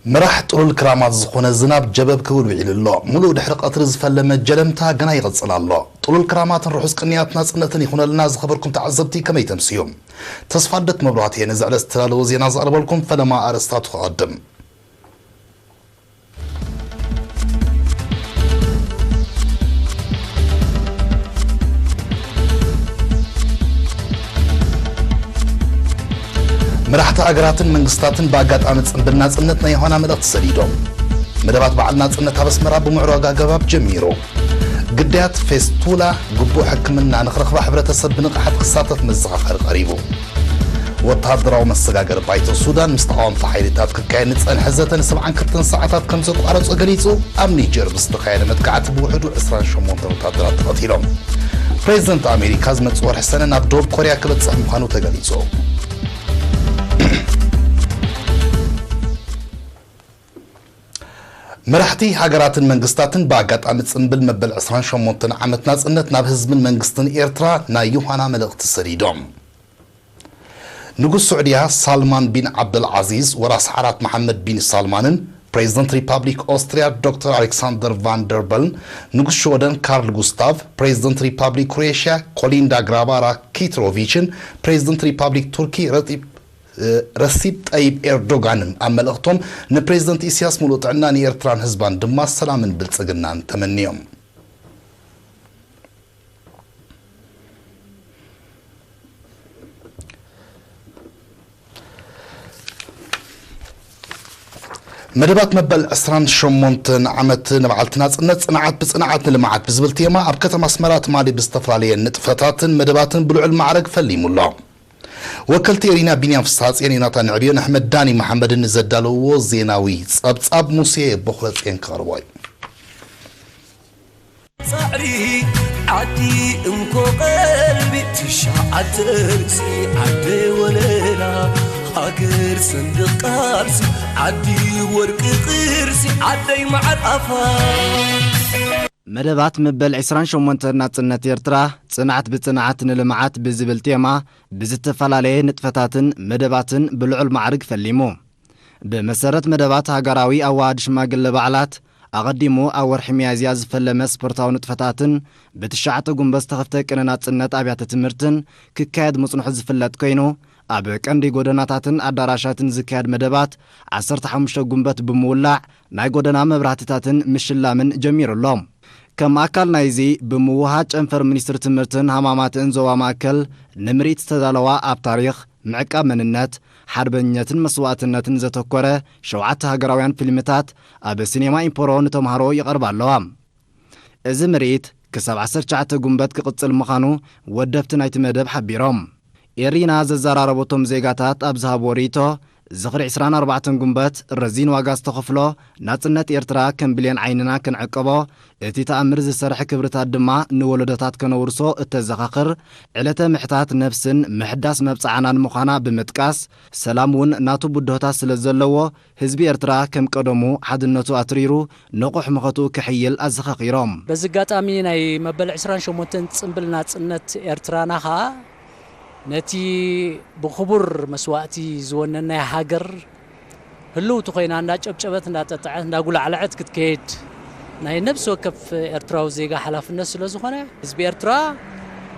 ምራሕ ጥሉል ክራማት ዝኾነ ዝናብ ጀበብ ክብል ውዒሉ ኣሎ። ሙሉእ ድሕሪ ቀትሪ ዝፈለመ ጀለምታ ገና ይቕጽል ኣሎ። ጥሉል ክራማትን ርሑስ ቅንያት ናጽነትን ይኹነልና ዝኸበርኩም ተዓዘብቲ፣ ከመይ ተምስዩ? ተስፋልደት መብራህትየ ነዚ ዕለት ዝተዳለወ ዜና ዘቕርበልኩም ፈለማ ኣርእስታቱ ክቐድም። መራሕቲ ሃገራትን መንግስታትን ብኣጋጣሚ ጽምብል ናጽነት ናይ ዮሃና መልእኽቲ ሰዲዶም። መደባት በዓል ናጽነት ኣብ ኣስመራ ብምዕሩግ ኣገባብ ጀሚሩ። ግዳያት ፌስቱላ ግቡእ ሕክምና ንኽረኽባ ሕብረተሰብ ብንቕሓት ክሳተፍ መዘኻኸሪ ቀሪቡ። ወተሃደራዊ መሰጋገሪ ባይቶ ሱዳን ምስ ተቓወምቲ ሓይልታት ክካየድ ንጸንሐ ዘተ ን ሰብዓን ክልተን ሰዓታት ከም ዘቋረጾ ገሊጹ። ኣብ ኒጀር ብዝተኻየደ መጥቃዕቲ ብውሕዱ ዕስራን ሸሞንተን ወተሃደራት ተቐቲሎም። ፕሬዚደንት ኣሜሪካ ዝመጽእ ወርሒ ሰነ ናብ ደቡብ ኮርያ ክበጽሕ ምዃኑ ተገሊጹ። መራሕቲ ሃገራትን መንግስታትን ብኣጋጣሚ ጽምብል መበል ዕስራን ሸሞንተን ዓመት ናጽነት ናብ ህዝብን መንግስትን ኤርትራ ናይ ዮሃና መልእኽቲ ሰዲዶም። ንጉስ ስዑድያ ሳልማን ቢን ዓብደል ዓዚዝ፣ ወራስ ዓራት መሓመድ ቢን ሳልማንን፣ ፕሬዚደንት ሪፓብሊክ ኦስትርያ ዶክተር ኣሌክሳንደር ቫን ደር በልን፣ ንጉስ ሽወደን ካርል ጉስታቭ፣ ፕሬዚደንት ሪፓብሊክ ክሮኤሽያ ኮሊንዳ ግራባራ ኪትሮቪችን፣ ፕሬዚደንት ሪፓብሊክ ቱርኪ ረጢብ ረሲፕ ጠይብ ኤርዶጋንን ኣብ መልእኽቶም፣ ንፕሬዚደንት ኢሳያስ ሙሉእ ጥዕና፣ ንኤርትራን ህዝባን ድማ ሰላምን ብልጽግናን ተመንዮም። መደባት መበል ዕስራን ሸሞንተን ዓመት ንበዓልቲ ናጽነት፣ ጽንዓት ብጽንዓት ንልምዓት ብዝብል ቴማ ኣብ ከተማ ኣስመራ ትማሊ ብዝተፈላለየ ንጥፈታትን መደባትን ብልዑል ማዕረግ ፈሊሙ ኣሎ። ወከልቲ ኤሪና ቢንያም ፍስሃጽዮን፣ ዮናታን ንዕብዮን ኣሕመድ ዳኒ መሓመድን ንዘዳለውዎ ዜናዊ ጸብጻብ ሙሴ በኹረጽዮን ክቐርቦ እዩ። ጻዕሪ ዓዲ እንኮ ቀልቢ ትሽዓተ ርእሲ ዓደይ ወለላ ሃገር ሰንደቕ ቃልሲ ዓዲ ወርቂ ቅርሲ ዓደይ መዓር ኣፋ መደባት መበል ዕስራን ሸሞንተን ናጽነት ኤርትራ፣ ጽንዓት ብጽንዓት ንልምዓት ብዝብል ቴማ፣ ብዝተፈላለየ ንጥፈታትን መደባትን ብልዑል ማዕርግ ፈሊሙ። ብመሰረት መደባት ሃገራዊ ኣዋሃድ ሽማግለ ባዕላት፣ ኣቐዲሙ ኣብ ወርሒ ሚያዝያ ዝፈለመ ስፖርታዊ ንጥፈታትን ብትሽዓተ ጉንበት ዝተኸፍተ ቅነ ናጽነት ኣብያተ ትምህርትን ክካየድ ምጽንሑ ዝፍለጥ ኮይኑ፣ ኣብ ቀንዲ ጎደናታትን ኣዳራሻትን ዝካየድ መደባት ዓሰርተ ሓሙሽተ ጉንበት ብምውላዕ፣ ናይ ጎደና መብራህትታትን ምሽላምን ጀሚሩ ኣሎ። ከም ኣካል ናይዚ፣ ብምውሃድ ጨንፈር ሚኒስትሪ ትምህርትን ሃማማትን ዞባ ማእከል ንምርኢት ዝተዳለዋ ኣብ ታሪኽ፣ ምዕቃብ መንነት፣ ሓርበኝነትን መስዋእትነትን ዘተኮረ ሸውዓተ ሃገራውያን ፊልምታት ኣብ ሲኔማ ኢምፖሮ ንተምሃሮ ይቐርባ ኣለዋ። እዚ ምርኢት ክሳብ ዓሰርተ ትሽዓተ ጉንበት ክቕጽል ምዃኑ ወደብቲ ናይቲ መደብ ሓቢሮም። ኤሪና ዘዘራረበቶም ዜጋታት ኣብ ዝሃብዎ ርእይቶ፣ ዝኽሪ ዕስራን ኣርባዕተን ጉንበት ረዚን ዋጋ ዝተኸፍሎ ናጽነት ኤርትራ ከም ብሌን ዓይንና ክንዕቀቦ፣ እቲ ተኣምር ዝሰርሐ ክብርታት ድማ ንወለዶታት ከነውርሶ እተዘኻኽር ዕለተ ምሕታት ነፍስን ምሕዳስ መብጽዓናን ምዃና ብምጥቃስ፣ ሰላም እውን ናቱ ብድሆታት ስለ ዘለዎ፣ ህዝቢ ኤርትራ ከም ቀደሙ ሓድነቱ ኣትሪሩ ንቑሕ መኸትኡ ከሕይል ኣዘኻኺሮም። በዚ ኣጋጣሚ ናይ መበል ዕስራን ሸሞንተን ጽምብል ናጽነት ኤርትራና ኸኣ ነቲ ብኽቡር መስዋእቲ ዝወነናያ ሃገር ህልውቲ ኮይና እንዳጨብጨበት፣ እንዳጠጥዐት፣ እንዳጉላዕለዐት ክትከይድ ናይ ነብሲ ወከፍ ኤርትራዊ ዜጋ ሓላፍነት ስለ ዝኾነ፣ ህዝቢ ኤርትራ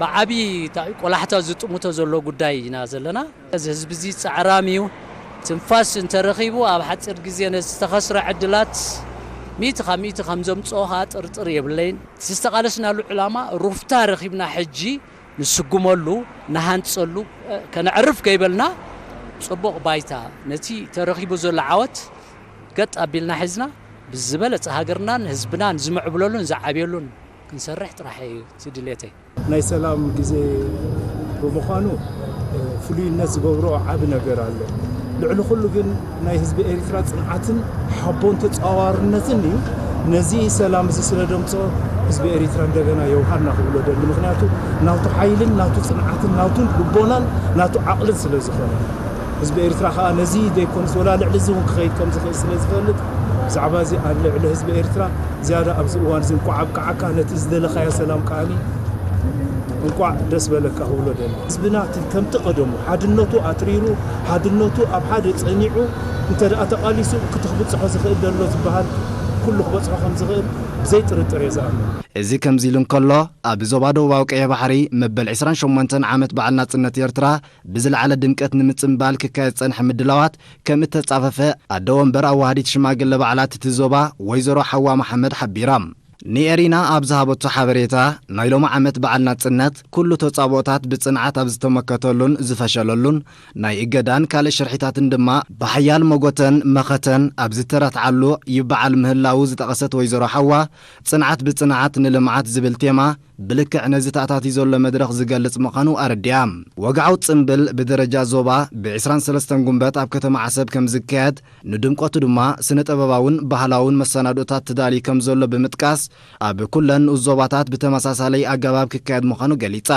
ብዓቢ ቆላሕታ ዝጥምቶ ዘሎ ጉዳይ ኢና ዘለና። እዚ ህዝቢ እዚ ጻዕራም እዩ። ትንፋስ እንተረኺቡ፣ ኣብ ሓጺር ግዜ ነዚ ዝተኸስረ ዕድላት ሚእቲ ካብ ሚእቲ ከም ዘምጽኦ ኸኣ ጥርጥር የብለይን። እቲ ዝተቓለስናሉ ዕላማ ሩፍታ ረኺብና፣ ሕጂ ንስጉመሉ፣ ንሃንጸሉ፣ ከነዕርፍ ከይበልና፣ ጽቡቕ ባይታ፣ ነቲ ተረኺቡ ዘሎ ዓወት ገጥ ኣቢልና ሒዝና፣ ብዝበለጸ ሃገርናን ህዝብናን ዝምዕብለሉን ዝዓብየሉን ክንሰርሕ ጥራሕ እዩ እቲ ድሌተይ። ናይ ሰላም ግዜ ብምዃኑ፣ እ፣ ፍሉይነት ዝገብሮ ዓቢ ነገር ኣሎ። ልዕሊ ኩሉ ግን ናይ ህዝቢ ኤርትራ ጽንዓትን ሓቦን ተጻዋርነትን እዩ። ነዚ ሰላም እዚ ስለ ደምጾ ህዝቢ ኤርትራ እንደገና የውሃና ክብሎ ደሊ። ምኽንያቱ ናቱ ሓይልን ናቱ ጽንዓትን ናቱ ልቦናን ናቱ ዓቕልን ስለ ዝኾነ፣ ህዝቢ ኤርትራ ከኣ ነዚ ዘይኮንስ ወላ ልዕሊ እዚ እውን ክኸይድ ከም ዝኽእል ስለ ዝፈልጥ፣ ብዛዕባ እዚ ኣብ ልዕሊ ህዝቢ ኤርትራ ዝያዳ ኣብዚ እዋን እዚ እንቋዕ ኣብቅዓካ፣ ነቲ ዝደለኻዮ ሰላም ከኣኒ እንቋዕ ደስ በለካ ክብሎ ደሊ። ህዝብና እቲ ከምቲ ቀደሙ ሓድነቱ ኣትሪሩ፣ ሓድነቱ ኣብ ሓደ ጸኒዑ፣ እንተ ደኣ ተቓሊሱ፣ እቲ ክብጽሖ ዝኽእል ዘሎ ዝበሃል ኩሉ ክበጽሖ ከም ዝኽእል ብዘይ ጥርጥር እየ ዝኣምን። እዚ ከምዚ ኢሉ እንከሎ፣ ኣብ ዞባ ደቡባዊ ቀይሕ ባሕሪ መበል ዕስራን ሸሞንተን ዓመት በዓል ናጽነት ኤርትራ ብዝለዓለ ድምቀት ንምጽንባል ክካየድ ዝጸንሐ ምድላዋት ከም እተጻፈፈ ኣደ ወንበር ኣዋሃዲት ሽማግለ ባዕላት እቲ ዞባ ወይዘሮ ሓዋ መሓመድ ሓቢራ። ንኤሪና ኣብ ዝሃበቶ ሓበሬታ፣ ናይ ሎሚ ዓመት በዓል ናጽነት ኩሉ ተጻብኦታት ብጽንዓት ኣብ ዝተመከተሉን ዝፈሸለሉን፣ ናይ እገዳን ካልእ ሽርሒታትን ድማ ብሓያል መጎተን መኸተን ኣብ ዝተረትዓሉ ይበዓል ምህላዉ ዝጠቐሰት ወይዘሮ ሓዋ፣ ጽንዓት ብጽንዓት ንልምዓት ዝብል ቴማ ብልክዕ ነዚ ተኣታትዩ ዘሎ መድረኽ ዝገልጽ ምዃኑ ኣረዲኣ። ወግዓዊ ጽምብል ብደረጃ ዞባ ብ ዕስራን ሰለስተን ጉንበት ኣብ ከተማ ዓሰብ ከም ዝካየድ፣ ንድምቀቱ ድማ ስነ ጥበባውን ባህላውን መሰናድኦታት ተዳልዩ ከም ዘሎ ብምጥቃስ፣ ኣብ ኩለን ንኡስ ዞባታት ብተመሳሳለይ ኣገባብ ክካየድ ምዃኑ ገሊጻ።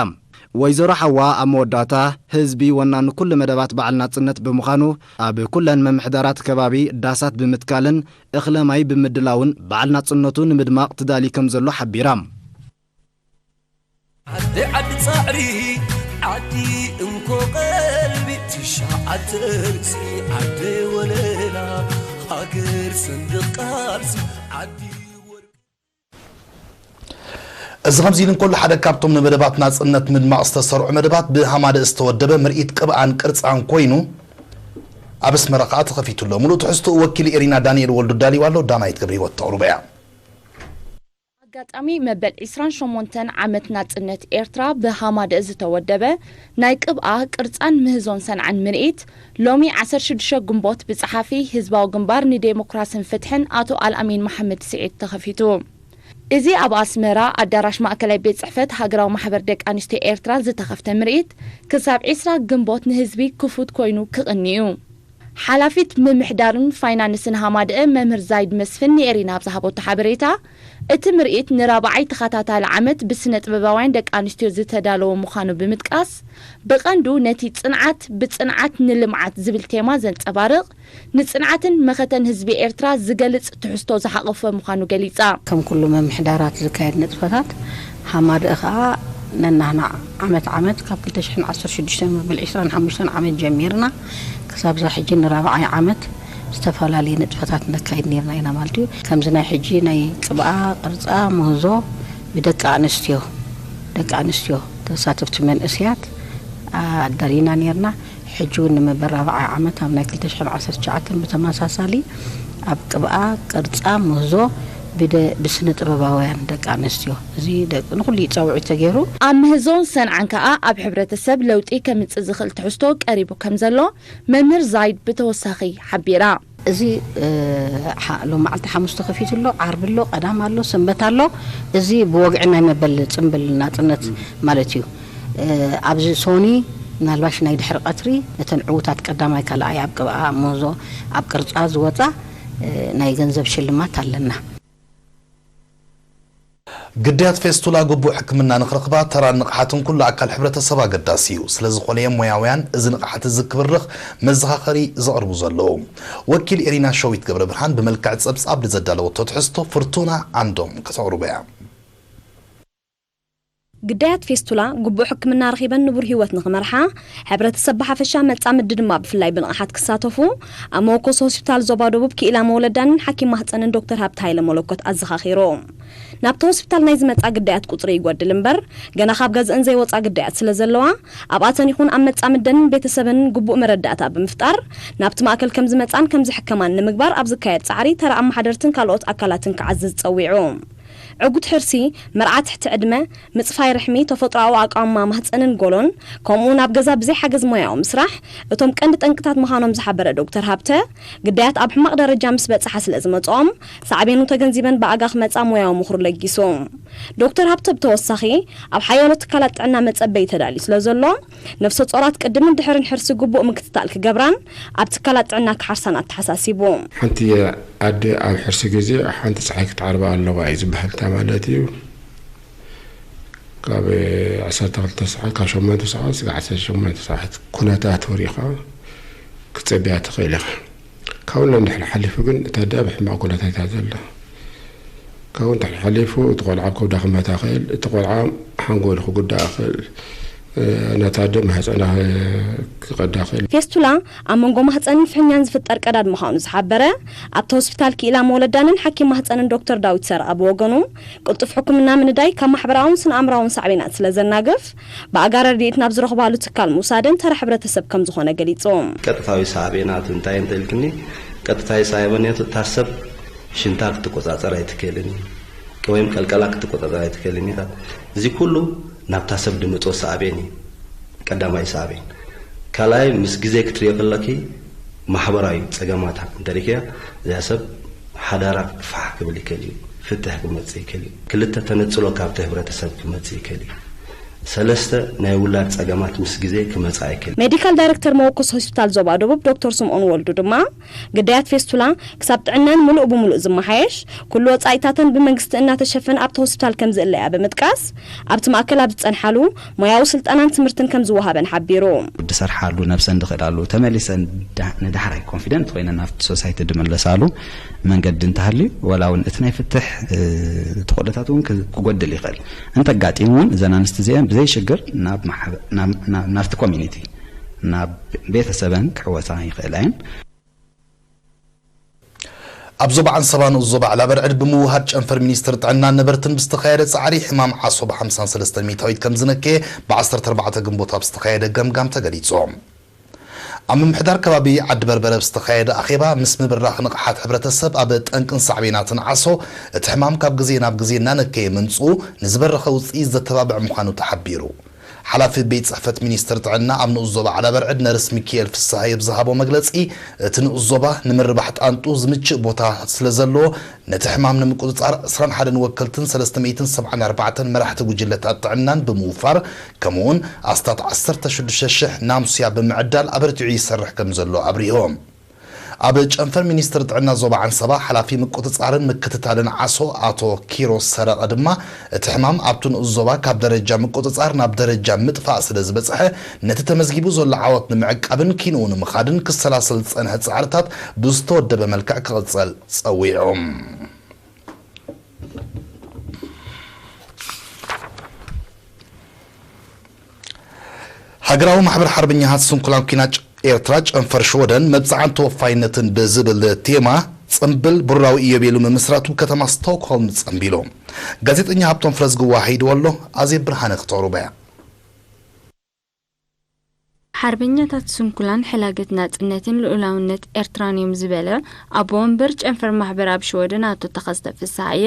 ወይዘሮ ሓዋ ኣብ መወዳእታ፣ ህዝቢ ወናኒ ኩሉ መደባት በዓል ናጽነት ብምዃኑ፣ ኣብ ኩለን መምሕዳራት ከባቢ ዳሳት ብምትካልን እኽለ ማይ ብምድላውን በዓል ናጽነቱ ንምድማቕ ተዳልዩ ከም ዘሎ ሓቢራ። ዓደይ ዓዲ ጻዕሪ ዓዲ እንኮ ቀልቢ ትሽዓተ ርእሲ ዓደይ ወለላ ሃገር ሰንደቕ ቃልሲ ዓዲ ወርቂ። እዚ ከምዚ ኢሉ እንከሎ፣ ሓደ ካብቶም ንመደባት ናጽነት ምድማቕ ዝተሰርዑ መደባት ብሃማደ ዝተወደበ ምርኢት ቅብኣን ቅርጻን ኮይኑ፣ ኣብ ኣስመራ ከኣ ተኸፊቱ ኣሎ። ሙሉእ ትሕዝቶኡ ወኪል ኤሪና ዳንኤል ወልዱ ዳሊዋ ኣሎ። ዳናይት ገብረህይወት ተቕርቦ እያ። ኣጋጣሚ መበል ዕስራን ሸሞንተን ዓመት ናጽነት ኤርትራ ብሃማደ ዝተወደበ ናይ ቅብኣ፣ ቅርጻን ምህዞን ሰንዓን ምርኢት ሎሚ ዓሰርተ ሽዱሽተ ግንቦት ብጸሓፊ ህዝባዊ ግንባር ንዴሞክራስን ፍትሕን ኣቶ ኣልኣሚን መሓመድ ስዒድ ተኸፊቱ። እዚ ኣብ ኣስመራ ኣዳራሽ ማእከላይ ቤት ጽሕፈት ሃገራዊ ማሕበር ደቂ ኣንስትዮ ኤርትራ ዝተኸፍተ ምርኢት ክሳብ ዕስራ ግንቦት ንህዝቢ ክፉት ኮይኑ ክቕኒ እዩ። ሓላፊት ምምሕዳርን ፋይናንስን ሃማደአ መምህር ዛይድ መስፍን ንኤሪና ኣብ ዝሃበቶ ሓበሬታ፣ እቲ ምርኢት ንራብዓይ ተኸታታሊ ዓመት ብስነ ጥበባውያን ደቂ ኣንስትዮ ዝተዳለወ ምዃኑ ብምጥቃስ፣ ብቐንዱ ነቲ ጽንዓት ብጽንዓት ንልምዓት ዝብል ቴማ ዘንጸባርቕ፣ ንጽንዓትን መኸተን ህዝቢ ኤርትራ ዝገልጽ ትሕዝቶ ዝሓቖፈ ምዃኑ ገሊጻ። ከም ኩሉ ምምሕዳራት ዝካየድ ንጥፈታት፣ ሃማደአ ከኣ ነናህና ዓመት ዓመት ካብ ክልተ ሽሕን ዓሰርተ ሽዱሽተን መበል ዕስራን ሓሙሽተን ዓመት ጀሚርና ክሳብ እዛ ሕጂ ንራብዓይ ዓመት ዝተፈላለየ ንጥፈታት ነካይድ ኔርና ኢና ማለት እዩ። ከምዚ ናይ ሕጂ ናይ ቅብኣ፣ ቅርጻ፣ ምህዞ ብደቂ ኣንስትዮ፣ ደቂ ኣንስትዮ ተሳተፍቲ መንእስያት ኣዳሊና ኔርና። ሕጂ እውን ንመበል ራብዓይ ዓመት ኣብ ናይ ክልተ ሽሕን ዓሰርተ ትሽዓተን ብተመሳሳሊ ኣብ ቅብኣ፣ ቅርጻ፣ ምህዞ ብደ-፣ ብስነ ጥበባውያን ደቂ ኣንስትዮ፣ እዚ ደቂ፣ ንኹሉ እዩ ጻውዒት ተገይሩ። ኣብ ምህዞን ሰንዓን ከኣ ኣብ ሕብረተሰብ ለውጢ ከምጽእ ዝኽእል ትሕዝቶ ቀሪቡ ከም ዘሎ መምህር ዛይድ ብተወሳኺ ሓቢራ። እዚ ሎማዓልቲ ሓሙስ ተኸፊቱ ኣሎ፣ ዓርቢ ኣሎ፣ ቀዳም ኣሎ፣ ሰንበት ኣሎ። እዚ ብወግዒ ናይ መበል ጽምብል ናጽነት ማለት እዩ። ኣብዚ ሶኒ ምናልባሽ ናይ ድሕሪ ቀትሪ ነተን ዕዉታት ቀዳማይ ካልኣይ ኣብ ቅብኣ ምህዞ ኣብ ቅርጻ ዝወጻ ናይ ገንዘብ ሽልማት ኣለና። ግዳያት ፌስቱላ ግቡእ ሕክምና ንኽረኽባ ተራን ንቕሓትን ኩሉ ኣካል ሕብረተሰብ ኣገዳሲ እዩ። ስለዝኾነ እዮም ሞያውያን እዚ ንቕሓት እዚ ክብርኽ መዘኻኸሪ ዘቕርቡ ዘለዉ። ወኪል ኢሪና ሸዊት ገብረብርሃን ብመልክዕ ጸብጻብ ንዘዳለወቶ ትሕዝቶ ፍርቱና ዓንዶም ከተቕርቦ እያ። ግዳያት ፌስቱላ ግቡእ ሕክምና ረኺበን ንቡር ህይወት ንኽመርሓ፣ ሕብረተሰብ ብሓፈሻ መጻምዲ ድማ ብፍላይ ብንቕሓት ክሳተፉ ኣብ መወኮሲ ሆስፒታል ዞባ ደቡብ ክኢላ መወለዳንን ሓኪም ማህጸንን ዶክተር ሃብተ ሃይለ መለኮት ኣዘኻኺሩ። ናብቲ ሆስፒታል ናይ ዝመጻ ግዳያት ቁጽሪ ይጎድል እምበር፣ ገና ካብ ገዝእን ዘይወጻ ግዳያት ስለ ዘለዋ፣ ኣብኣተን ይኹን ኣብ መጻምደንን ቤተሰበንን ግቡእ መረዳእታ ብምፍጣር፣ ናብቲ ማእከል ከም ዝመጻን ከም ዝሕከማን ንምግባር ኣብ ዝካየድ ጻዕሪ ተራ ኣመሓደርትን ካልኦት ኣካላትን ክዓዝዝ ጸዊዑ። ዕጉት ሕርሲ፣ መርዓ ትሕቲ ዕድመ፣ ምጽፋይ ርሕሚ፣ ተፈጥሮኣዊ ኣቃውማ ማህጸንን ጎሎን፣ ከምኡ'ውን ኣብ ገዛ ብዘይ ሓገዝ ሞያዊ ምስራሕ፣ እቶም ቀንዲ ጠንቅታት ምዃኖም ዝሓበረ ዶክተር ሃብተ፣ ግዳያት ኣብ ሕማቕ ደረጃ ምስ በጽሓ ስለ ዝመጽኦም፣ ሳዕቤኑ ተገንዚበን ብኣጋ ክመጻ ሞያዊ ምኽሩ ለጊሱ። ዶክተር ሃብተ ብተወሳኺ፣ ኣብ ሓያሎ ትካላት ጥዕና መጸበዪ ተዳልዩ ስለ ዘሎ፣ ነፍሰ ጾራት ቅድምን ድሕርን ሕርሲ ግቡእ ምክትታል ክገብራን ኣብ ትካላት ጥዕና ክሓርሳን ኣተሓሳሲቡ። ሓንቲ ኣደ ኣብ ሕርሲ ግዜ ሓንቲ ጸሓይ ክትዓርባ ኣለዋ እዩ ዝበሃል። እንታይ ማለት እዩ? ካብ ዓሰርተ ክልተ ሰዓት፣ ካብ ሸሞንተ ሰዓት ስጋዕ ዓሰርተ ሸሞንተ ሰዓት ኩነታት ወሪኻ ክትጸብያ ትኽእል ኢኻ። ካብኡ ንድሕሪ ሓሊፉ ግን እታ ኣደ ኣብ ሕማቕ ኩነታት እያ ዘላ። ካብኡ እንድሕር ሓሊፉ እቲ ቆልዓ ኣብ ከብዳ ክመታ ይኽእል፣ እቲ ቆልዓ ሓንጎሉ ክጉዳእ ይኽእል፣ ነታ ኣደ ማህፀና ክቐዳ ክእል። ፌስቱላ ኣብ መንጎ ማህፀንን ፍሕኛን ዝፍጠር ቀዳድ ምዃኑ ዝሓበረ ኣብቲ ሆስፒታል ክኢላ መወለዳንን ሓኪም ማህፀንን ዶክተር ዳዊት ሰረቐ ብወገኑ፣ ቅልጡፍ ሕክምና ምንዳይ ካብ ማሕበራውን ስነ ኣእምራውን ሳዕቤናት ስለ ዘናግፍ፣ ብኣጋ ረድኤት ናብ ዝረኽባሉ ትካል ምውሳድን ተራ ሕብረተሰብ ከም ዝኾነ ገሊጹ። ቀጥታዊ ሳዕቤናቱ እንታይ እንተልክኒ፣ ቀጥታዊ ሳዕቤናቱ እታ ሰብ ሽንታ ክትቆጻጸር ኣይትክእልን እዩ፣ ወይም ቀልቀላ ክትቆጻጸር ኣይትክእልን እዩ። እዚ ኩሉ ናብታ ሰብ ድምጾ ሳዕቤን እዩ። ቀዳማይ ሳዕቤን። ካልኣይ፣ ምስ ግዜ ክትሪኦ ከለኪ ማሕበራዊ ጸገማታ እንተሪክያ፣ እዚኣ ሰብ ሓዳራ ፋሕ ክብል ይክእል እዩ፣ ፍትሕ ክመጽእ ይክእል እዩ። ክልተ፣ ተነጽሎ ካብቲ ህብረተሰብ ክመጽእ ይክእል እዩ። ሰለስተ፣ ናይ ውላድ ጸገማት ምስ ግዜ ክመጽእ ኣይክእል። ሜዲካል ዳይሬክተር መወከሲ ሆስፒታል ዞባ ደቡብ ዶክተር ስምኦን ወልዱ ድማ፣ ግዳያት ፌስቱላ ክሳብ ጥዕነን ምሉእ ብምሉእ ዝመሓየሽ፣ ኩሉ ወጻኢታተን ብመንግስቲ እናተሸፈነ ኣብቲ ሆስፒታል ከም ዝእለያ ብምጥቃስ፣ ኣብቲ ማእከል ኣብ ዝጸንሓሉ ሞያዊ ስልጠናን ትምህርትን ከም ዝወሃበን ሓቢሩ። ዝሰርሓሉ፣ ነብሰን ዝኽእላሉ፣ ተመሊሰን ንዳሕራይ ኮንፊደንት ኮይነን ናብቲ ሶሳይቲ ዝምለሳሉ መንገዲ እንተሃልዩ፣ ዋላ እውን እቲ ናይ ፍትሕ ተኽእሎታት እውን ክጎድል ይኽእል። እንተጋጢሙ እውን እዘን ኣንስቲ እዚአን ብዘይ ሽግር ናብቲ ኮሚኒቲ፣ ናብ ቤተሰበን ክሕወሳ ይኽእላ እየን። ኣብ ዞባ ዓንሰባ ንኡስ ዞባ ዕላበርዕድ ብምውሃድ ጨንፈር ሚኒስትር ጥዕናን ነበርትን ብዝተኻየደ ጻዕሪ ሕማም ዓሶ ብ ሓምሳን ሰለስተን ሚእታዊት ከም ዝነከየ ብ ዓሰርተ ኣርባዕተ ግንቦት ኣብ ዝተኻየደ ገምጋም ተገሊጹ። ኣብ ምምሕዳር ከባቢ ዓዲ በርበረ ብዝተኻየደ ኣኼባ ምስ ምብራኽ ንቕሓት ሕብረተሰብ ኣብ ጠንቅን ሳዕቤናትን ዓሶ እቲ ሕማም ካብ ግዜ ናብ ግዜ እናነከየ ምምጽኡ ንዝበረኸ ውጽኢት ዘተባብዕ ምዃኑ ተሓቢሩ። ሓላፊ ቤት ጽሕፈት ሚኒስትር ጥዕና ኣብ ንኡስ ዞባ ዓላበርዕድ ነርስ ሚኪኤል ፍስሃየ ብዝሃቦ መግለጺ፣ እቲ ንኡስ ዞባ ንምርባሕ ጣንጡ ዝምችእ ቦታ ስለ ዘለዎ፣ ነቲ ሕማም ንምቁጽጻር ዕስራን ሓደን ወከልትን ሰለስተ ሚእትን ሰብዓን ኣርባዕተን መራሕቲ ጉጅለታት ጥዕናን ብምውፋር፣ ከምኡ'ውን ኣስታት ዓሰርተ ሽዱሽተ ሽሕ ናምሱያ ብምዕዳል ኣበርቲዑ ይሰርሕ ከም ዘሎ ኣብሪሆም። ኣብ ጨንፈር ሚኒስትር ጥዕና ዞባ ዓንሰባ ሓላፊ ምቁጽጻርን ምክትታልን ዓሶ ኣቶ ኪሮስ ሰረቐ ድማ፣ እቲ ሕማም ኣብቲ ንኡስ ዞባ ካብ ደረጃ ምቁጽጻር ናብ ደረጃ ምጥፋእ ስለ ዝበጽሐ፣ ነቲ ተመዝጊቡ ዘሎ ዓወት ንምዕቃብን ኪንኡ ንምኻድን ክሰላሰል ዝጸንሐ ጻዕርታት ብዝተወደበ መልክዕ ክቕጸል ጸዊዑ። ሃገራዊ ማሕበር ሓርበኛታት ስንኩላን ኲናት ኤርትራ ጨንፈር ሽወደን መብጽዓን ተወፋይነትን ብዝብል ቴማ ጽምብል ብሩራዊ ኢዮቤሉ ምምስራቱ ከተማ ስቶክሆልም ጸንቢሉ። ጋዜጠኛ ሃብቶም ፍረዝግዋ ሀይድዎ ኣሎ፣ ኣዜብ ብርሃነ ክተቕርቦ እያ። ሓርበኛታት ስንኩላን ሕላገት ናጽነትን ልኡላውነት ኤርትራን እዮም ዝበለ ኣቦ ወንበር ጨንፈር ማሕበር ኣብ ሽወደን ኣቶ ተኸስተ ፍስሃየ፣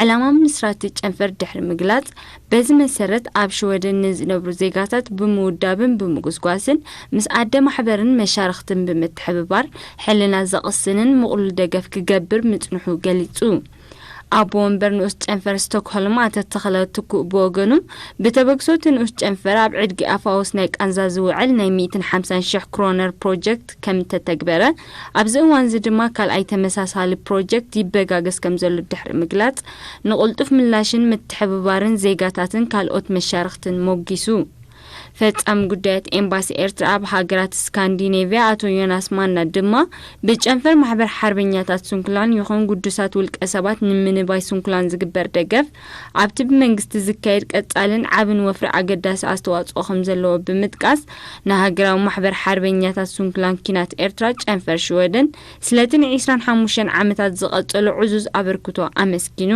ዕላማ ምስራቲ ጨንፈር ድሕሪ ምግላጽ፣ በዚ መሰረት ኣብ ሽወደን ንዝነብሩ ዜጋታት ብምውዳብን ብምጉስጓስን ምስ ኣደ ማሕበርን መሻርኽትን ብምትሕብባር ሕልና ዘቕስንን ምቕሉል ደገፍ ክገብር ምጽንሑ ገሊጹ። ኣቦ ወንበር ንኡስ ጨንፈር ስቶክሆልም ኣቶ ተኽለ ትኩእ ብወገኑ፣ ብተበግሶ እቲ ንኡስ ጨንፈር ኣብ ዕድጊ ኣፋውስ ናይ ቃንዛ ዝውዕል ናይ ሚእትን ሓምሳን ሽሕ ክሮነር ፕሮጀክት ከም እተተግበረ፣ ኣብዚ እዋንዚ ድማ ካልኣይ ተመሳሳሊ ፕሮጀክት ይበጋገስ ከም ዘሎ ድሕሪ ምግላጽ፣ ንቕልጡፍ ምላሽን ምትሕብባርን ዜጋታትን ካልኦት መሻርኽትን ሞጊሱ። ፈጻሚ ጉዳያት ኤምባሲ ኤርትራ ኣብ ሃገራት ስካንዲኔቭያ ኣቶ ዮናስ ማና ድማ፣ ብጨንፈር ማሕበር ሓርበኛታት ስንኩላን ይኹን ግዱሳት ውልቀ ሰባት ንምንባይ ስንኩላን ዝግበር ደገፍ፣ ኣብቲ ብመንግስቲ ዝካየድ ቀጻልን ዓብን ወፍሪ ኣገዳሲ ኣስተዋጽኦ ከም ዘለዎ ብምጥቃስ፣ ንሃገራዊ ማሕበር ሓርበኛታት ስንኩላን ኲናት ኤርትራ ጨንፈር ሽወደን ስለቲ ንዒስራን ሓሙሽተን ዓመታት ዝቐጸሎ ዕዙዝ ኣበርክቶ ኣመስጊኑ።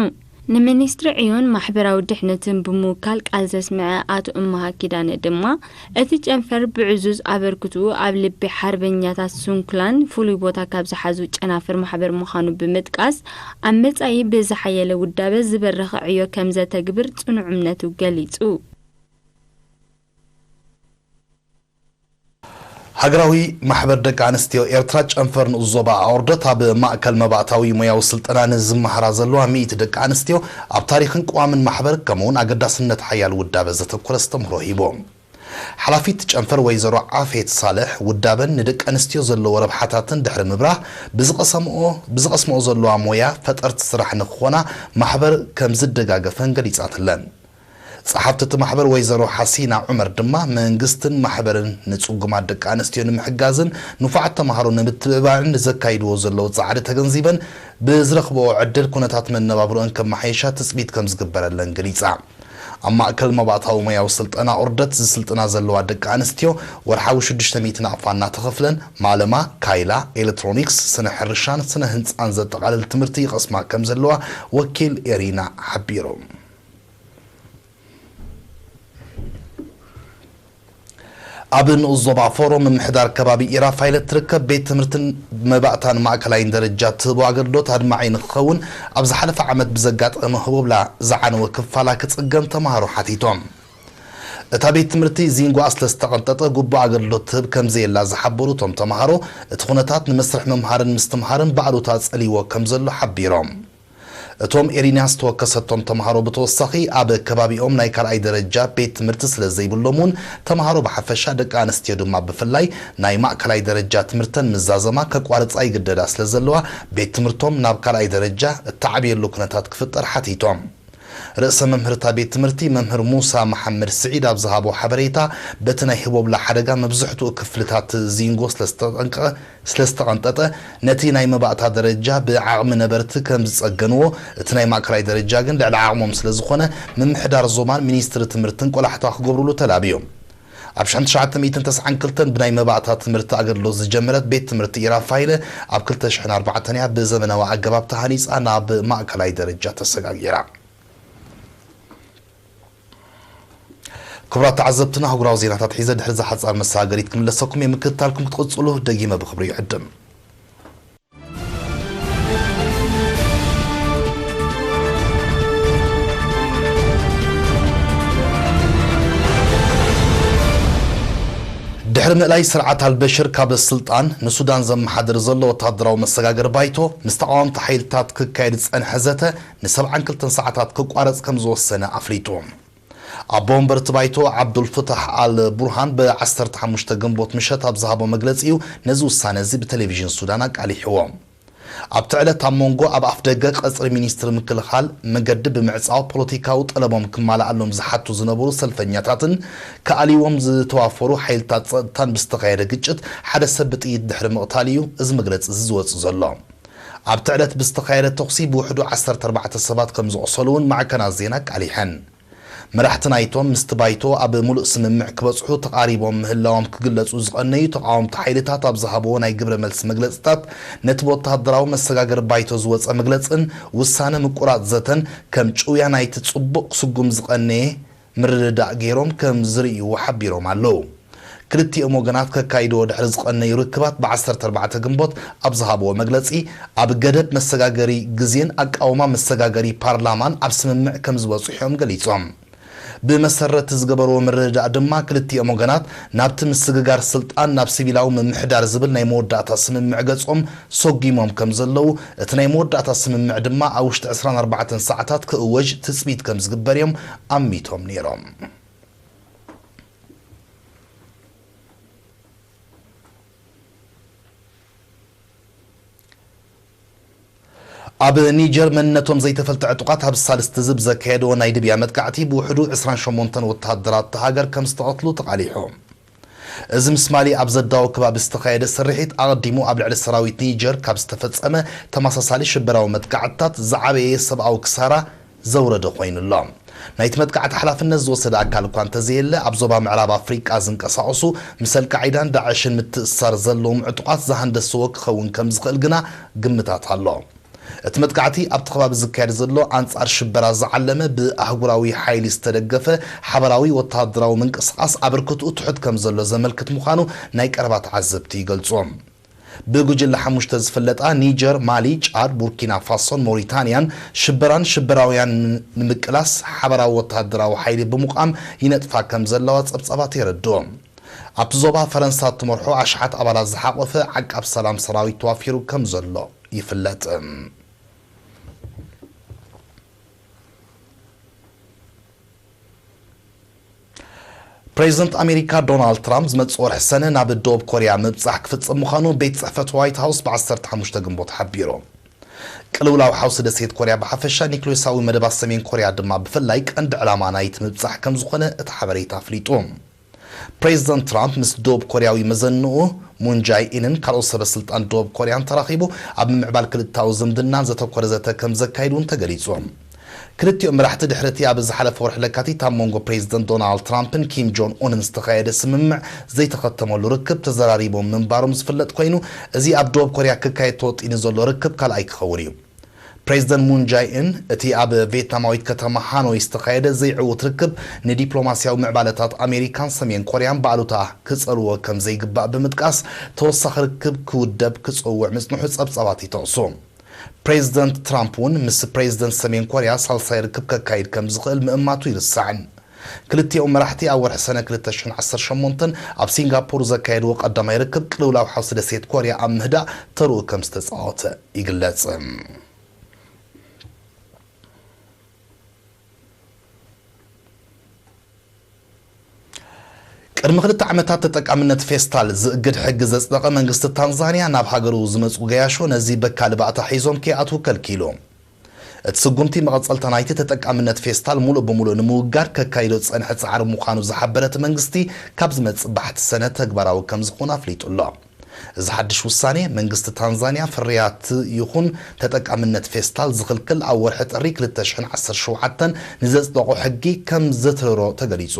ንሚኒስትሪ ዕዮን ማሕበራዊ ድሕነትን ብምውካል ቃል ዘስምዐ ኣቶ እመሃ ኪዳነ ድማ፣ እቲ ጨንፈር ብዕዙዝ ኣበርክትኡ ኣብ ልቢ ሓርበኛታት ስንኩላን ፍሉይ ቦታ ካብ ዝሓዙ ጨናፍር ማሕበር ምዃኑ ብምጥቃስ፣ ኣብ መጻኢ ብዝሓየለ ውዳበ ዝበረኸ ዕዮ ከም ዘተግብር ጽኑዕ እምነቱ ገሊጹ። ሃገራዊ ማሕበር ደቂ ኣንስትዮ ኤርትራ ጨንፈር ንኡስ ዞባ ኣውርደት ኣብ ማእከል መባእታዊ ሞያዊ ስልጠና ንዝመሃራ ዘለዋ ሚእቲ ደቂ ኣንስትዮ ኣብ ታሪኽን ቅዋምን ማሕበር ከምኡውን ኣገዳስነት ሓያል ውዳበ ዘተኮረ ኣስተምህሮ ሂቦም። ሓላፊት ጨንፈር ወይዘሮ ዓፌት ሳልሕ ውዳበን ንደቂ ኣንስትዮ ዘለዎ ረብሓታትን ድሕሪ ምብራህ ብዝቐሰምኦ ብዝቐስምኦ ዘለዋ ሞያ ፈጠርቲ ስራሕ ንክኾና ማሕበር ከም ዝደጋገፈን ገሊጻትለን። ጸሓፍቲ እቲ ማሕበር ወይዘሮ ሓሲና ዑመር ድማ መንግስትን ማሕበርን ንጽጉማት ደቂ ኣንስትዮ ንምሕጋዝን ንፉዓት ተምሃሮ ንምትብባዕን ንዘካይድዎ ዘለዉ ጻዕሪ ተገንዚበን ብዝረኽብኦ ዕድል ኩነታት መነባብሮአን ከመሓየሻ ትጽቢት ከም ዝግበረለን ገሊጻ። ኣብ ማእከል መባእታዊ ሞያዊ ስልጠና ኦርደት ዝስልጥና ዘለዋ ደቂ ኣንስትዮ፣ ወርሓዊ ሽዱሽተ ሚእቲ ናቕፋ እናተኸፍለን፣ ማለማ፣ ካይላ፣ ኤሌክትሮኒክስ፣ ስነ ሕርሻን ስነ ህንጻን ዘጠቓልል ትምህርቲ ይቐስማ ከም ዘለዋ ወኪል ኤሪና ሓቢሩ። ኣብ ንኡስ ዞባ ፎሮ ምምሕዳር ከባቢ ኢራፋይለ ትርከብ ቤት ትምህርትን መባእታን ማእከላይን ደረጃ ትህቦ ኣገልግሎት ኣድማዒ ንክኸውን ኣብ ዝሓለፈ ዓመት ብዘጋጠመ ህቦብላ ዝዓነወ ክፋላ ክጽገን ተምሃሮ ሓቲቶም። እታ ቤት ትምህርቲ ዚንጓ ስለ ዝተቐንጠጠ ግቡእ ኣገልግሎት ትህብ ከም ዘየላ ዝሓበሩ እቶም ተምሃሮ፣ እቲ ኩነታት ንመስርሕ ምምሃርን ምስትምሃርን ብኣሉታ ጸልይዎ ከም ዘሎ ሓቢሮም። እቶም ኤሪና ዝተወከሰቶም ተምሃሮ ብተወሳኺ ኣብ ከባቢኦም ናይ ካልኣይ ደረጃ ቤት ትምህርቲ ስለ ዘይብሎም እውን ተምሃሮ ብሓፈሻ ደቂ ኣንስትዮ ድማ ብፍላይ ናይ ማእከላይ ደረጃ ትምህርተን ምዛዘማ ከቋርጻ ይግደዳ ስለ ዘለዋ ቤት ትምህርቶም ናብ ካልኣይ ደረጃ እተዓብየሉ ኩነታት ክፍጠር ሓቲቶም። ርእሰ መምህርታ ቤት ትምህርቲ መምህር ሙሳ መሓመድ ስዒድ ኣብ ዝሃቦ ሓበሬታ በቲ ናይ ህቦብላ ሓደጋ መብዝሕትኡ ክፍልታት ዚንጎ ስለ ዝተጠንቀቐ ስለ ዝተቐንጠጠ፣ ነቲ ናይ መባእታ ደረጃ ብዓቕሚ ነበርቲ ከም ዝጸገንዎ፣ እቲ ናይ ማእከላይ ደረጃ ግን ልዕሊ ዓቕሞም ስለ ዝኾነ፣ ምምሕዳር ዞባን ሚኒስትሪ ትምህርትን ቆላሕታ ክገብሩሉ ተላብዮም። ኣብ ሽሕን ትሽዓተ ሚእትን ተስዓን ክልተን ብናይ መባእታ ትምህርቲ ኣገልግሎት ዝጀመረት ቤት ትምህርቲ ኢራፋይለ ኣብ ክልተ ሽሕን ኣርባዕተን እያ ብዘመናዊ ኣገባብ ተሃኒጻ ናብ ማእከላይ ደረጃ ተሰጋጊራ። ክቡራት ተዓዘብትና፣ ኣህጉራዊ ዜናታት ሒዘ ድሕሪ እዛ ሓጻር መሰጋገሪት ክምለሰኩም እየ። ምክትታልኩም ክትቕጽሉ ደጊመ ብኽብሪ ይዕድም። ድሕሪ ምእላይ ስርዓት ኣልበሽር ካብ ስልጣን፣ ንሱዳን ዘመሓድር ዘሎ ወታደራዊ መሰጋገሪ ባይቶ ምስ ተቓወምቲ ሓይልታት ክካየድ ዝጸንሐ ዘተ ንሰብዓን ክልተን ሰዓታት ክቋረጽ ከም ዝወሰነ ኣፍሊጡ። ኣቦ ወንበር እቲ ባይቶ ዓብዱልፍታሕ ኣል ቡርሃን ብ ዓሰርተ ሓሙሽተ ግንቦት ምሸት ኣብ ዝሃቦ መግለጺ እዩ ነዚ ውሳነ እዚ ብቴሌቪዥን ሱዳን ኣቃሊሕዎ። ኣብቲ ዕለት ኣብ መንጎ ኣብ ኣፍደገ ቀጽሪ ሚኒስትሪ ምክልኻል መገዲ ብምዕጻው ፖለቲካዊ ጠለቦም ክማልኣሎም ዝሓቱ ዝነበሩ ሰልፈኛታትን ክኣልይዎም ዝተዋፈሩ ሓይልታት ጸጥታን ብዝተኻየደ ግጭት ሓደ ሰብ ብጥይት ድሕሪ ምቕታል እዩ እዚ መግለጺ እዚ ዝወጽእ ዘሎ። ኣብቲ ዕለት ብዝተኻየደ ተኹሲ ብውሕዱ ዓሰርተ ኣርባዕተ ሰባት ከም ዝቖሰሉ እውን ማዕከናት ዜና ኣቃሊሐን። መራሕቲ ናይቶም ምስቲ ባይቶ ኣብ ምሉእ ስምምዕ ክበጽሑ ተቓሪቦም ምህላዎም ክግለጹ ዝቐነዩ ተቓወምቲ ሓይልታት ኣብ ዝሃብዎ ናይ ግብረ መልሲ መግለጽታት፣ ነቲ ብወተሃደራዊ መሰጋገሪ ባይቶ ዝወጸ መግለጽን ውሳነ ምቁራጽ ዘተን ከም ጭውያ ናይቲ ጽቡቕ ስጉም ዝቐነየ ምርድዳእ ገይሮም ከም ዝርእይዎ ሓቢሮም ኣለዉ። ክልቲኦም ወገናት ከካይድዎ ድሕሪ ዝቐነዩ ርክባት ብ ዓሰርተ ኣርባዕተ ግንቦት ኣብ ዝሃብዎ መግለጺ፣ ኣብ ገደብ መሰጋገሪ ግዜን ኣቃውማ መሰጋገሪ ፓርላማን ኣብ ስምምዕ ከም ዝበጽሑ እዮም ገሊጾም። ብመሰረት ዝገበርዎ ምርድዳእ ድማ፣ ክልቲኦም ወገናት ናብቲ ምስግጋር ስልጣን ናብ ሲቪላዊ ምምሕዳር ዝብል ናይ መወዳእታ ስምምዕ ገጾም ሰጒሞም ከም ዘለዉ፣ እቲ ናይ መወዳእታ ስምምዕ ድማ ኣብ ውሽጢ ዕስራን ኣርባዕተን ሰዓታት ክእወጅ ትጽቢት ከም ዝግበር እዮም ኣሚቶም ነይሮም። ኣብ ኒጀር መንነቶም ዘይተፈልጠ ዕጡቓት ኣብ ሳልስቲ ዝብ ዘካየድዎ ናይ ድብያ መጥቃዕቲ ብውሕዱ ዕስራን ሸሞንተን ወተሃደራት እታ ሃገር ከም ዝተቐትሉ ተቓሊሑ። እዚ ምስ ማሊ ኣብ ዘዳወ ከባቢ ዝተኻየደ ስርሒት ኣቐዲሙ ኣብ ልዕሊ ሰራዊት ኒጀር ካብ ዝተፈጸመ ተመሳሳሊ ሽበራዊ መጥቃዕትታት ዝዓበየ ሰብኣዊ ክሳራ ዘውረደ ኮይኑ ኣሎ። ናይቲ መጥቃዕቲ ሓላፍነት ዝወሰደ ኣካል እኳ እንተዘየለ፣ ኣብ ዞባ ምዕራብ ኣፍሪቃ ዝንቀሳቐሱ ምስ ኣልቃዒዳን ዳዕሽን ምትእስሳር ዘለዎም ዕጡቓት ዝሃንደስዎ ክኸውን ከም ዝኽእል ግና ግምታት ኣሎ። እቲ መጥቃዕቲ ኣብቲ ከባቢ ዝካየድ ዘሎ ኣንጻር ሽበራ ዝዓለመ ብኣህጉራዊ ሓይሊ ዝተደገፈ ሓበራዊ ወተሃደራዊ ምንቅስቓስ ኣበርክትኡ ትሑት ከም ዘሎ ዘመልክት ምዃኑ ናይ ቀረባ ተዓዘብቲ ይገልጹ። ብጉጅለ ሓሙሽተ ዝፍለጣ ኒጀር፣ ማሊ፣ ጫድ፣ ቡርኪና ፋሶን ሞሪታንያን ሽበራን ሽበራውያን ንምቅላስ ሓበራዊ ወተሃደራዊ ሓይሊ ብምቋም ይነጥፋ ከም ዘለዋ ጸብጻባት የረድኡ። ኣብቲ ዞባ ፈረንሳ እትመርሖ ኣሽሓት ኣባላት ዝሓቖፈ ዓቃብ ሰላም ሰራዊት ተዋፊሩ ከም ዘሎ ይፍለጥ። ፕሬዚደንት ኣሜሪካ ዶናልድ ትራምፕ ዝመጽእ ወርሒ ሰነ ናብ ደቡብ ኮርያ ምብጻሕ ክፍጽም ምዃኑ ቤት ጽሕፈት ዋይት ሃውስ ብ ዓሰርተ ሓሙሽተ ግንቦት ሓቢሩ። ቅልውላው ሓውሲ ደሴት ኮርያ ብሓፈሻ፣ ኒክሌሳዊ መደባት ሰሜን ኮርያ ድማ ብፍላይ ቀንዲ ዕላማ ናይቲ ምብጻሕ ከም ዝኾነ እቲ ሓበሬታ ኣፍሊጡ። ፕሬዚደንት ትራምፕ ምስ ደቡብ ኮርያዊ መዘንኡ ሙን ጃይ ኢንን ካልኦት ሰበ ስልጣን ደቡብ ኮርያን ተራኺቡ ኣብ ምምዕባል ክልተኣዊ ዝምድናን ዘተኮረ ዘተ ከም ዘካይድ እውን ተገሊጹ። ክልቲኦም መራሕቲ ድሕሪ እቲ ኣብ ዝሓለፈ ወርሒ ለካቲት ኣብ መንጎ ፕሬዚደንት ዶናልድ ትራምፕን ኪም ጆን ኡንን ዝተኻየደ ስምምዕ ዘይተኸተመሉ ርክብ ተዘራሪቦም ምንባሮም ዝፍለጥ ኮይኑ፣ እዚ ኣብ ደቡብ ኮርያ ክካየድ ተወጢኑ ዘሎ ርክብ ካልኣይ ክኸውን እዩ። ፕሬዚደንት ሙን ጃይእን፣ እቲ ኣብ ቪየትናማዊት ከተማ ሃኖይ ዝተኻየደ ዘይዕዉት ርክብ ንዲፕሎማስያዊ ምዕባለታት ኣሜሪካን ሰሜን ኮርያን ብኣሉታ ክጸልዎ ከም ዘይግባእ ብምጥቃስ፣ ተወሳኺ ርክብ ክውደብ ክጸውዕ ምጽንሑ ጸብጻባት ይጠቕሱ። ፕሬዚደንት ትራምፕ እውን ምስ ፕሬዚደንት ሰሜን ኮርያ ሳልሳይ ርክብ ከካይድ ከም ዝኽእል ምእማቱ ይርሳዕን። ክልቲኦም መራሕቲ ኣብ ወርሒ ሰነ ክልተ ሽሕን ዓሰርተ ሸሞንተን ኣብ ሲንጋፖር ዘካየድዎ ቀዳማይ ርክብ ቅልውላው ሓውሲ ደሴት ኮርያ ኣብ ምህዳእ ተርኡ ከም ዝተጻወተ ይግለጽ። ቅድሚ ክልተ ዓመታት ተጠቃምነት ፌስታል ዝእግድ ሕጊ ዘጽደቐ መንግስቲ ታንዛንያ፣ ናብ ሃገሩ ዝመጹ ገያሾ ነዚ በካሊ ባእታ ሒዞም ከይኣትዉ ከልኪሉ። እቲ ስጉምቲ መቐጸልታ ናይቲ ተጠቃምነት ፌስታል ሙሉእ ብሙሉእ ንምውጋድ ከካይዶ ዝጸንሐ ጻዕሪ ምዃኑ ዝሓበረ እቲ መንግስቲ፣ ካብ ዝመጽእ ባሕቲ ሰነ ተግባራዊ ከም ዝኾነ ኣፍሊጡ ኣሎ። እዚ ሓድሽ ውሳኔ፣ መንግስቲ ታንዛንያ ፍርያት ይኹን ተጠቃምነት ፌስታል ዝኽልክል ኣብ ወርሒ ጥሪ ክልተ ሽሕን ዓሰርተ ሸውዓተን ንዘጽደቖ ሕጊ ከም ዘትረሮ ተገሊጹ።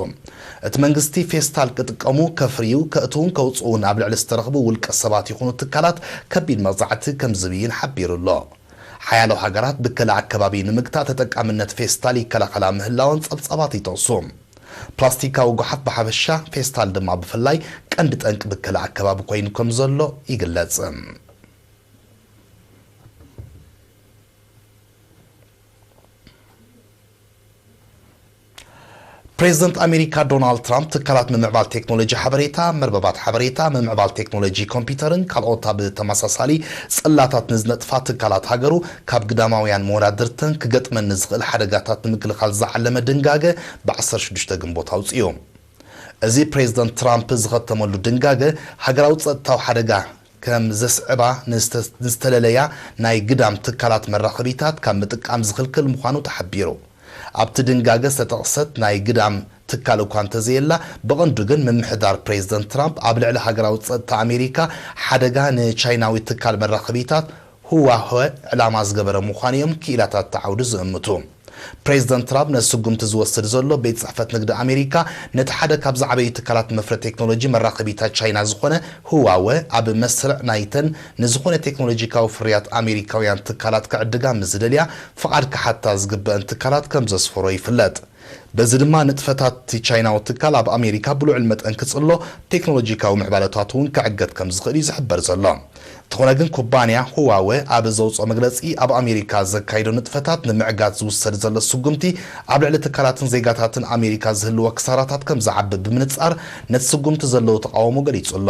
እቲ መንግስቲ፣ ፌስታል ክጥቀሙ፣ ከፍርዩ፣ ከእትዉን ከውጽኡን ኣብ ልዕሊ ዝተረኽቡ ውልቀ ሰባት ይኹኑ ትካላት ከቢድ መቕጻዕቲ ከም ዝብይን ሓቢሩ ኣሎ። ሓያሎ ሃገራት ብከላ ኣከባቢ ንምግታእ ተጠቃምነት ፌስታል ይከላኸላ ምህላወን ጸብጻባት ይጠቕሱ። ፕላስቲካዊ ጓሓፍ ብሓፈሻ፣ ፌስታል ድማ ብፍላይ ቀንዲ ጠንቂ ብከላ ኣከባቢ ኮይኑ ከም ዘሎ ይግለጽ። ፕሬዚደንት ኣሜሪካ ዶናልድ ትራምፕ ትካላት ምምዕባል ቴክኖሎጂ ሓበሬታ፣ መርበባት ሓበሬታ፣ ምምዕባል ቴክኖሎጂ ኮምፒውተርን ካልኦት ኣብ ተመሳሳሊ ጽላታት ንዝነጥፋ ትካላት ሃገሩ ካብ ግዳማውያን መወዳድርተን ክገጥመን ንዝኽእል ሓደጋታት ንምክልኻል ዝዓለመ ድንጋገ ብ ዓሰርተ ሽዱሽተ ግንቦት ኣውጽኡ። እዚ ፕሬዚደንት ትራምፕ ዝኸተመሉ ድንጋገ ሃገራዊ ጸጥታዊ ሓደጋ ከም ዘስዕባ ንዝተ-፣ ንዝተለለያ ናይ ግዳም ትካላት መራኸቢታት ካብ ምጥቃም ዝኽልክል ምዃኑ ተሓቢሩ። ኣብቲ ድንጋገ ዝተጠቕሰት ናይ ግዳም ትካል እኳ እንተዘየላ፣ ብቐንዱ ግን ምምሕዳር ፕሬዚደንት ትራምፕ ኣብ ልዕሊ ሃገራዊ ጸጥታ ኣሜሪካ ሓደጋ ንቻይናዊ ትካል መራኸቢታት ሁዋወ ዕላማ ዝገበረ ምዃኑ እዮም ክኢላታት እቲ ዓውዲ ዝእምቱ። ፕሬዚደንት ትራምፕ ነዚ ስጉምቲ ዝወስድ ዘሎ፣ ቤት ጽሕፈት ንግዲ ኣሜሪካ ነቲ ሓደ ካብ ዝዓበዩ ትካላት መፍረ ቴክኖሎጂ መራኸቢታት ቻይና ዝኾነ ሁዋወ ኣብ መስርዕ ናይተን ንዝኾነ ቴክኖሎጂካዊ ፍርያት ኣሜሪካውያን ትካላት ክዕድጋ ምስ ዝደልያ፣ ፍቓድ ክሓታ ዝግበአን ትካላት ከም ዘስፈሮ ይፍለጥ። በዚ ድማ ንጥፈታት እቲ ቻይናዊ ትካል ኣብ ኣሜሪካ ብልዑል መጠን ክጽሎ፣ ቴክኖሎጂካዊ ምዕባለታት እውን ክዕገት ከም ዝኽእል እዩ ዝሕበር ዘሎ። እንተኾነ ግን፣ ኩባንያ ሁዋወ ኣብ ዘውፅኦ መግለፂ፣ ኣብ ኣሜሪካ ዘካይዶ ንጥፈታት ንምዕጋት ዝውሰድ ዘሎ ስጉምቲ፣ ኣብ ልዕሊ ትካላትን ዜጋታትን ኣሜሪካ ዝህልዎ ክሳራታት ከም ዝዓቢ ብምንፃር፣ ነቲ ስጉምቲ ዘለዎ ተቃውሞ ገሊጹ ኣሎ።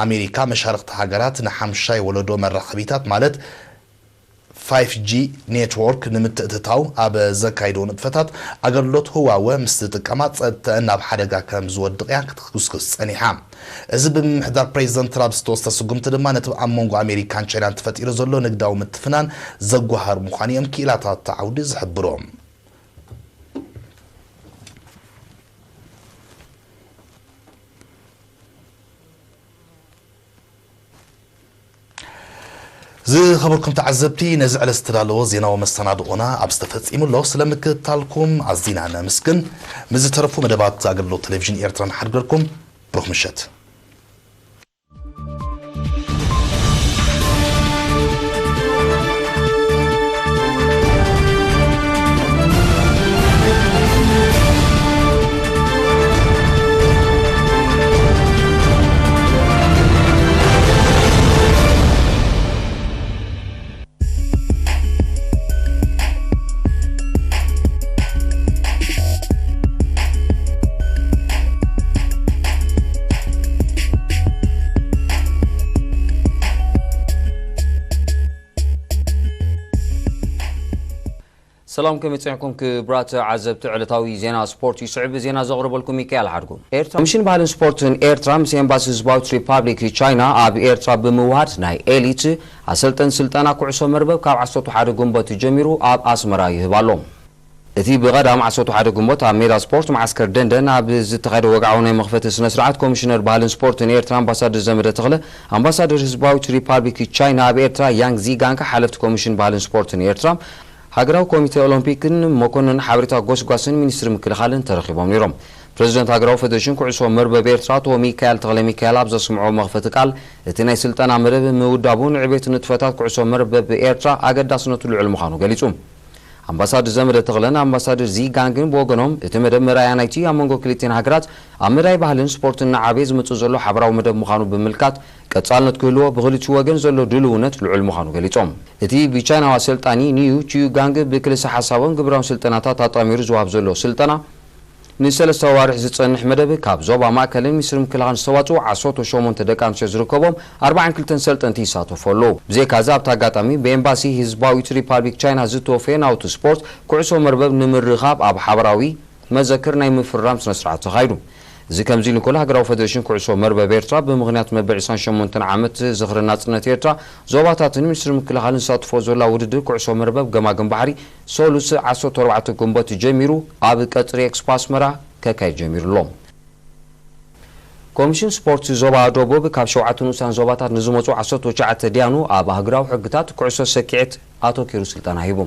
ኣሜሪካ፣ መሻርኽቲ ሃገራት ንሓምሻይ ወለዶ መራኸቢታት፣ ማለት ፋይፍ ጂ ኔትወርክ ንምትእትታው ኣብ ዘካይዶ ንጥፈታት፣ ኣገልግሎት ህዋወ ምስ ዝጥቀማ ጸጥተአን ናብ ሓደጋ ከም ዝወድቕ እያ ክትኩስኩስ ጸኒሓ። እዚ ብምምሕዳር ፕሬዚደንት ትራምፕ ዝተወስደ ስጉምቲ ድማ፣ ነቲ ኣብ መንጎ ኣሜሪካን ቻይናን ተፈጢሩ ዘሎ ንግዳዊ ምትፍናን ዘጓሃር ምዃኑ እዮም ክኢላታት እቲ ዓውዲ ዝሕብሩ። ዝኸበርኩም ተዓዘብቲ፣ ነዚ ዕለት ዝተዳለወ ዜናዊ መሰናድኦና ኣብዚ ተፈጺሙ ኣሎ። ስለ ምክትታልኩም ኣዚና ነመስግን። ምስ ዝተረፉ መደባት ኣገልግሎት ቴሌቪዥን ኤርትራ ንሓድገርኩም። ብሩኽ ምሸት። ሰላም፣ ከመይ ጸኒሕኩም ክቡራት ዓዘብቲ? ዕለታዊ ዜና ስፖርት ይስዕብ። ዜና ዘቕርበልኩም ሚካኤል ሓድጉ። ኤርትራ፣ ኮሚሽን ባህልን ስፖርትን ኤርትራ ምስ ኤምባሲ ህዝባዊት ሪፓብሊክ ቻይና ኣብ ኤርትራ ብምውሃድ፣ ናይ ኤሊት ኣሰልጠን ስልጠና ኩዕሶ መርበብ ካብ ዓሰርተ ሓደ ግንቦት ጀሚሩ ኣብ ኣስመራ ይህብ ኣሎ። እቲ ብቐዳም ዓሰርተ ሓደ ግንቦት ኣብ ሜዳ ስፖርት መዓስከር ደንደን ኣብ ዝተኻየደ ወግዓዊ ናይ መኽፈቲ ስነ ስርዓት፣ ኮሚሽነር ባህልን ስፖርትን ኤርትራ ኣምባሳደር ዘመደ ተኽለ፣ ኣምባሳደር ህዝባዊት ሪፓብሊክ ቻይና ኣብ ኤርትራ ያንግ ዚጋንካ፣ ሓለፍቲ ኮሚሽን ባህልን ስፖርትን ኤርትራ፣ ሃገራዊ ኮሚቴ ኦሎምፒክን መኮንን ሓበሬታ ጎስጓስን ሚኒስትሪ ምክልኻልን ተረኺቦም ነይሮም። ፕሬዚደንት ሃገራዊ ፌዴሬሽን ኩዕሶ መርበብ ኤርትራ ኣቶ ሚካኤል ተኽለ ሚካኤል ኣብ ዘስምዖ መኽፈቲ ቃል፣ እቲ ናይ ስልጠና መደብ ምውዳቡ ንዕቤት ንጥፈታት ኩዕሶ መርበብ ኤርትራ ኣገዳስነቱ ልዑል ምዃኑ ገሊጹ። ኣምባሳደር ዘመደ ተኽለን ኣምባሳደር ዚ ጋንግን ብወገኖም፣ እቲ መደብ መርኣያ ናይቲ ኣብ መንጎ ክልቲኤን ሃገራት ኣብ መዳይ ባህልን ስፖርትን እናዓበየ ዝመጽእ ዘሎ ሓበራዊ መደብ ምዃኑ ብምልካት፣ ቀጻልነት ክህልዎ ብኽልቲኡ ወገን ዘሎ ድልውነት ልዑል ምዃኑ ገሊጾም። እቲ ብቻይናዊ ኣሰልጣኒ ኒዩ ቺዩ ጋንግ ብክልሰ ሓሳቦም ግብራዊ ስልጠናታት ኣጣሚሩ ዝወሃብ ዘሎ ስልጠና፣ ንሰለስተ ኣዋርሕ ዝጸንሕ መደብ ካብ ዞባ ማእከልን ሚኒስትሪ ምክልኻልን ዝተዋጽኡ ዓሰርተ ሸሞንተ ደቂ ኣንስትዮ ዝርከቦም ኣርባዓን ክልተን ሰልጠንቲ ይሳተፉ ኣለዉ። ብዘይካዚ ኣብቲ ኣጋጣሚ ብኤምባሲ ህዝባዊት ሪፓብሊክ ቻይና ዝተወፈየ ናውቲ ስፖርት ኩዕሶ መርበብ ንምርኻብ ኣብ ሓበራዊ መዘክር ናይ ምፍርራም ስነ ስርዓት ተኻይዱ። እዚ ከምዚ ኢሉ እንከሎ ሃገራዊ ፌዴሬሽን ኩዕሶ መርበብ ኤርትራ ብምኽንያት መበል ዕስራን ሸሞንተን ዓመት ዝኽሪ ናጽነት ኤርትራ ዞባታትን ሚኒስትሪ ምክልኻልን ዝሳተፎ ዘላ ውድድር ኩዕሶ መርበብ ገማግም ባሕሪ ሰሉስ ዓሰርተ ኣርባዕተ ግንቦት ጀሚሩ ኣብ ቀጽሪ ኤክስፖ ኣስመራ ከካይድ ጀሚሩ ኣሎ። ኮሚሽን ስፖርት ዞባ ደቡብ ካብ ሸውዓተ ንኡሳን ዞባታት ንዝመጹ ዓሰርተ ትሽዓተ ዲያኑ ኣብ ኣህጉራዊ ሕግታት ኩዕሶ ሰኪዔት ኣተኪሩ ስልጠና ሂቡ።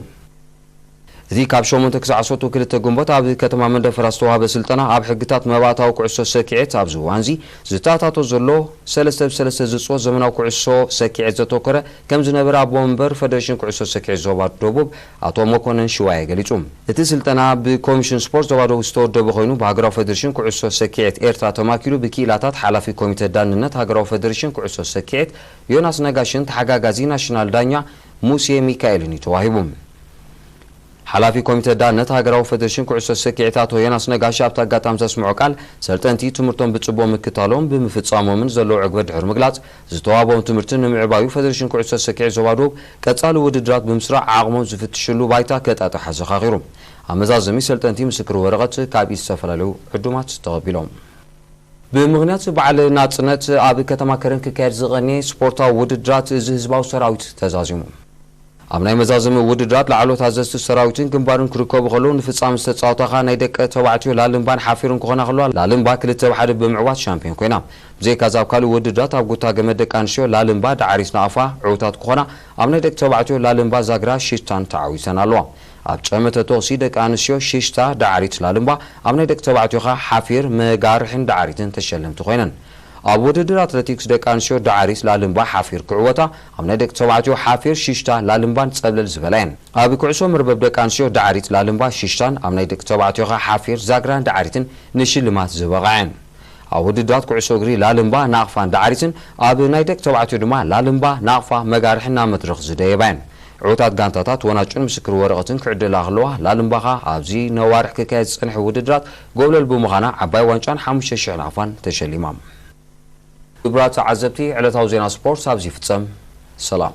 እቲ ካብ ሸሞንተ ክሳዕ ዓሰርተ ክልተ ግንቦት ኣብ ከተማ መንደፈራ ዝተዋህበ ስልጠና ኣብ ሕግታት መባእታዊ ኩዕሶ ሰኪዔት ኣብዚ እዋንዚ ዝተኣታቶ ዘሎ ሰለስተ ብ ሰለስተ ዝጽወት ዘመናዊ ኩዕሶ ሰኪዔት ዘተኮረ ከም ዝነበረ ኣቦ መንበር ፈደሬሽን ኩዕሶ ሰኪዔት ዞባ ደቡብ ኣቶ መኮነን ሽዋየ ገሊጹ። እቲ ስልጠና ብኮሚሽን ስፖርት ዞባ ደቡብ ዝተወደበ ኮይኑ፣ ብሃገራዊ ፈደሬሽን ኩዕሶ ሰኪዔት ኤርትራ ተማኪሉ ብክኢላታት ሓላፊ ኮሚተ ዳንነት ሃገራዊ ፈደሬሽን ኩዕሶ ሰኪዔት ዮናስ ነጋሽን ተሓጋጋዚ ናሽናል ዳኛ ሙሴ ሚካኤልን እዩ ተዋሂቡ። ሓላፊ ኮሚተ ዳነት ሃገራዊ ፈደሬሽን ኩዕሶ ሰኪዔት ኣቶ ዮናስ ነጋሽ ኣብቲ ኣጋጣሚ ዘስምዖ ቃል፣ ሰልጠንቲ ትምህርቶም ብጽቡቕ ምክታሎም ብምፍጻሞምን ዘለዎ ዕግበት ድሕሪ ምግላጽ፣ ዝተዋህቦም ትምህርቲ ንምዕባዩ ፈደሬሽን ኩዕሶ ሰኪዔት ዞባ ደቡብ ቀጻሊ ውድድራት ብምስራዕ ዓቕሞም ዝፍትሽሉ ባይታ ከጣጥሕ ኣዘኻኺሩ። ኣብ መዛዘሚ ሰልጠንቲ ምስክር ወረቐት ካብ ኢድ ዝተፈላለዩ ዕዱማት ተቐቢሎም። ብምኽንያት በዓል ናጽነት ኣብ ከተማ ከረን ክካየድ ዝቐነየ ስፖርታዊ ውድድራት እዚ ህዝባዊ ሰራዊት ተዛዚሙ። ኣብ ናይ መዛዘሚ ውድድራት ላዕሎት ኣዘዝቲ ሰራዊትን ግንባርን ክርከቡ ከለዉ፣ ንፍጻመ ዝተጻወታኻ ናይ ደቂ ተባዕትዮ ላልምባን ሓፊርን ክኾና ከለዋ፣ ላልምባ ክልተ ብ ሓደ ብምዕዋት ሻምፒዮን ኮይና። ብዘይካዚ ኣብ ካልእ ውድድራት ኣብ ጉታ ገመድ ደቂ ኣንስትዮ ላልምባ ዳዕሪት ናቕፋ ዕዉታት ክኾና፣ ኣብ ናይ ደቂ ተባዕትዮ ላልምባ ዛግራ ሽሽታን ተዓዊተን ኣለዋ። ኣብ ጨመተ ተኹሲ ደቂ ኣንስትዮ ሽሽታ ዳዕሪት ላልምባ፣ ኣብ ናይ ደቂ ተባዕትዮ ኸኣ ሓፊር መጋርሕን ዳዕሪትን ተሸለምቲ ኮይነን። ኣብ ውድድር ኣትሌቲክስ ደቂ ኣንስትዮ ዳዕሪት ላልምባ ሓፊር ክዕወታ፣ ኣብ ናይ ደቂ ተባዕትዮ ሓፊር ሽሽታ ላልምባን ጸብለል ዝበላ እየን። ኣብ ኩዕሶ መርበብ ደቂ ኣንስትዮ ዳዕሪት ላልምባ ሽሽታን ኣብ ናይ ደቂ ተባዕትዮ ኸኣ ሓፊር ዛግራን ዳዕሪትን ንሽልማት ዝበቕዓ እየን። ኣብ ውድድራት ኩዕሶ እግሪ ላልምባ ናቕፋን ዳዕሪትን ኣብ ናይ ደቂ ተባዕትዮ ድማ ላልምባ ናቕፋ መጋርሕን ናብ መድረኽ ዝደየባ እየን። ዕዉታት ጋንታታት ወናጭን ምስክር ወረቐትን ክዕድላ ከለዋ፣ ላልምባ ኸኣ ኣብዚ ነዋርሕ ክካየድ ዝጸንሐ ውድድራት ጎብለል ብምዃና ዓባይ ዋንጫን ሓሙሽተ ሽሕ ናቕፋን ተሸሊማ። ክቡራት ተዓዘብቲ፣ ዕለታዊ ዜና ስፖርት ኣብዚ ይፍጸም። ሰላም።